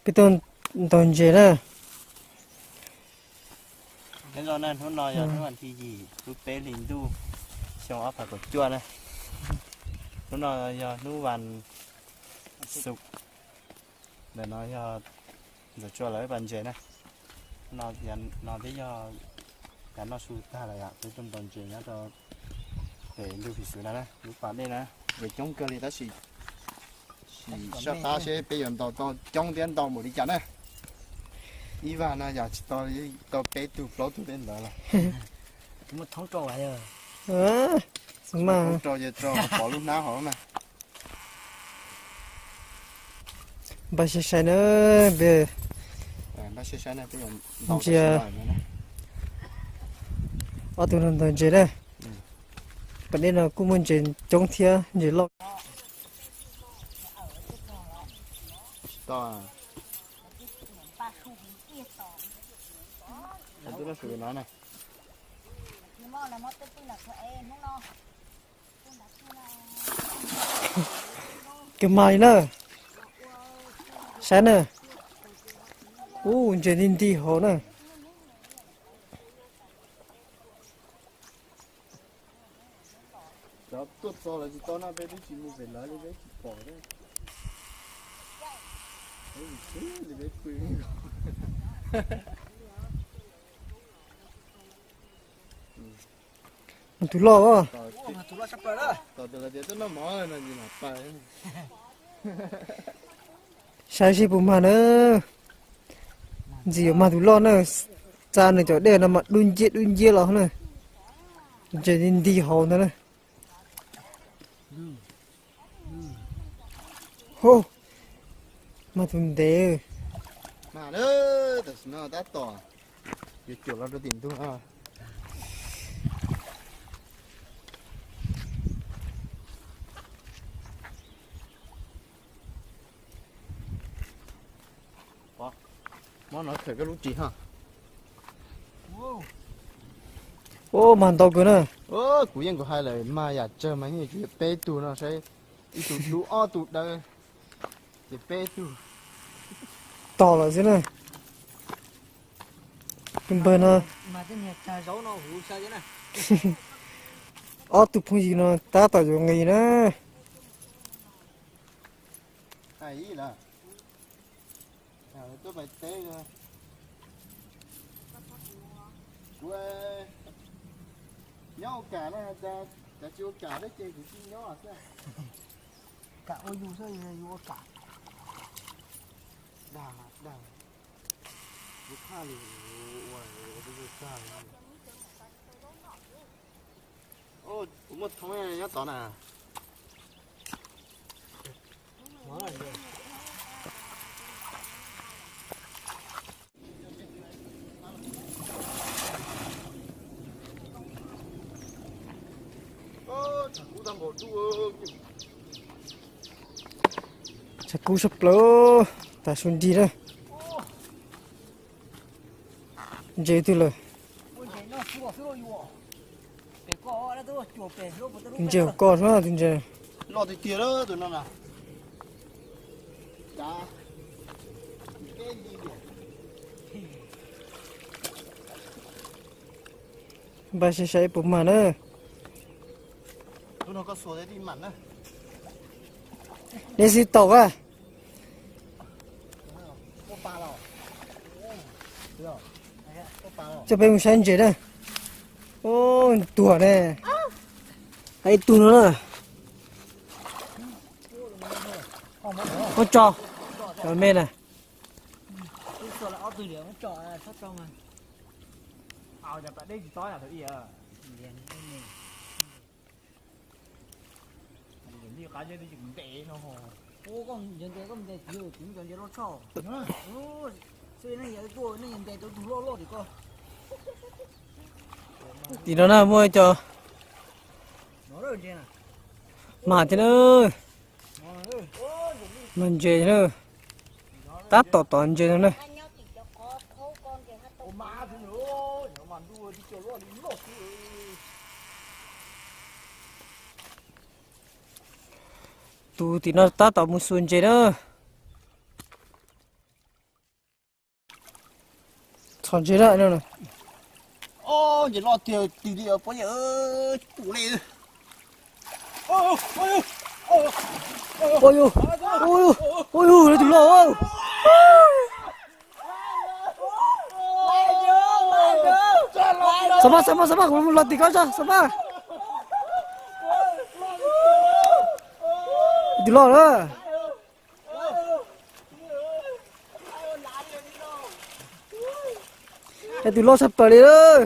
Peb tuaj ntaus ntses na. Nyob zoo na, hnub no yog hnub vas thib yim lub peb hlis ntuj xyoo ob phav kaum cuaj na. Hnub no yog hnub vas xuv, ntawm no yog Ntxawm Tsua lawv pab ntses na. No, no twb yog yav noj su tag lawm, peb tuaj ntaus ntses nyob rau pem ntug phim xuv no na, lub pas dej na. Ntses coob kawg li tab sis sim soj qab seb peb yuav ntaus tau coob thiab ntau npaum li cas na. Ib vag no yog tsis tau, tau peb tug plaub tug tej ntawd lawm. Thoob rau ces rau pov lub hnab hauv na. Npaj siab saib na, ntsia ob tug no ntaus ntses na. Pas dej no kuj muaj ntses coob thiab ntses loj. Kawg mas li na. Saib na. Ub, ntses nti nti hauv na. Cov tuaj txog lawv tsis tau no peb twb tsis mus pem lawv li, peb tsis pom thiab. Mus tus loj os. Tos tias lawv tias tuaj noj mov no ntsis mam pais. Saib seb puas mag na. Ntxim yuav mag tus loj na. Tsa nws cov dej no mas dub nciab dub nciab los na. Ntses nti nti hauv ntag na. Hos, mag tus ntev. Mas tam sim no tab tom yuav cuam los rau tim ntug. Mob no khawm koj lub ris ha. Ub, mag ntau kawg na. Kuv yeej kuv hais lawm mag yam tsawg mas yeej tsis yog peb tug no saib, ib tug dub ob tug dawb, ces peb tug tog lawm xwb na. Tus npawg no, ob tug phooj ywg no tab tom yuav nqis na. Kuv nyob ua kam na, cas tsis ua kam thiab ces kuv tsis nyob xwb. Kam ua yus xwb, yus ua kam. Dag dag, yus phaj li ua ua tag. Kuv muaj thoob nyob tod na. Tshav kub sab plaws, tas su nrig na. Ntses twg lawm? Tus ntses hauv koj na, tus ntses. Loj tiag tiag tus no na. Npaj siab saib puas mag na. Nej xib taum a. Coj peb mus saib ntses na. Ub, tuag ne. Hais ib tug no na. Muab tso, cov me na. Tim no na muaj cov mag thiab na. Mag ntses na. Tab tom tom ntses no na. Tus tim no tab tom mus xuas ntses na. Txhom ntses na no. Ntses loj tiag tiag li pov yawg, tus li. Ua yus, ua yus, ua yus, tus loj. Xav mas, xav mas, xav mas, kuv los tim koj tso, xav mas. Tus loj na. Tus loj tshaj plaws li lawm.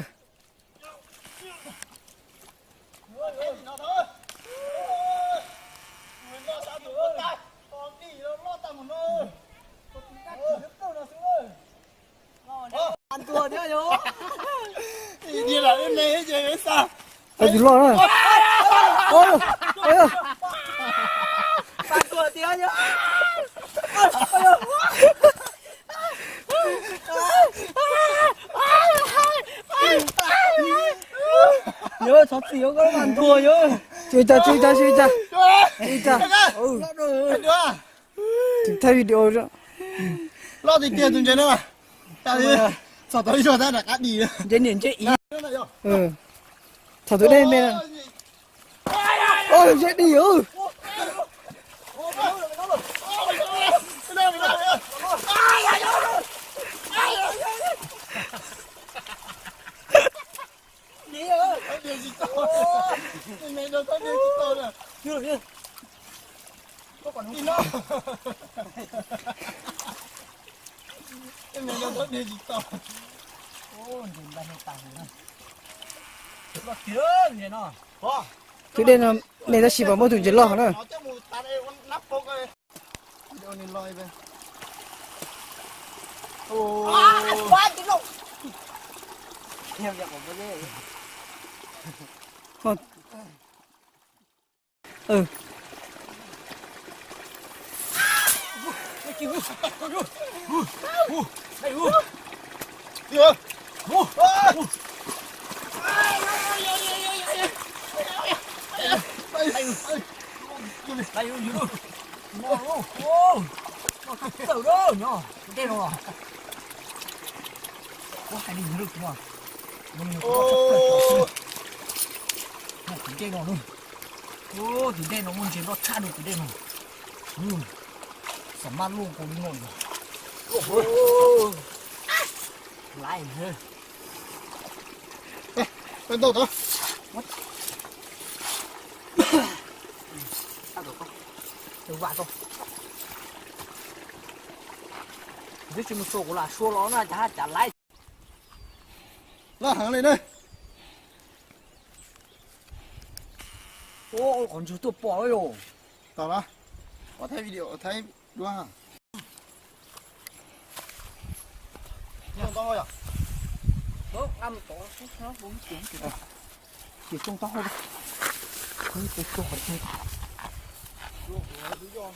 Tus loj na. Yog txhob txwm yuav koj mas ntuag yog. Tsw cas, tsw cas, tsw cas. Tsw cas. Thaij video. Loj tiag tiag tus ntses na. Txhom tau ib zaug tab nram qab dis. Ntses niam ntses iv. Txhom tus dej me. Ntses dis. Tus dej no me tab sis mas muaj tus ntses loj na. Tus dej no, tus dej no muaj ntses loj tshaj li tus dej no. Xam maj luaj nkaus li no. Laiv. Twb tsis mus sua kuv lam sua los na, cas haj cas laiv. Loj heev li na. Qhov ntswg tuaj pom lawm yom. Tau las, ua thaij video thaij duab. Ces xoo taub hau, ces xoo taub hau.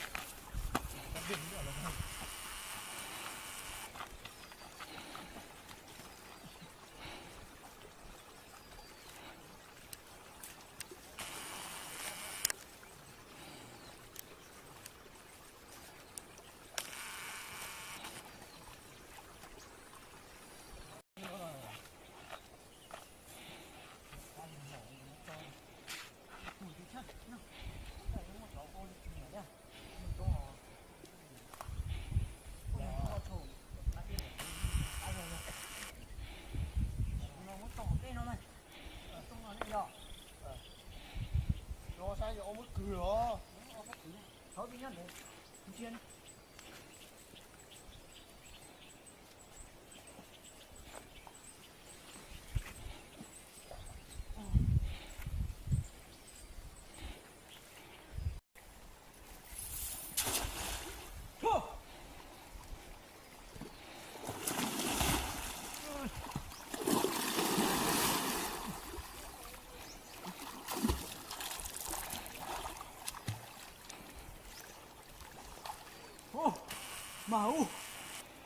Mas ub,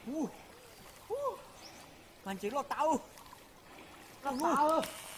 ub, mas ntses loj tas, loj tas.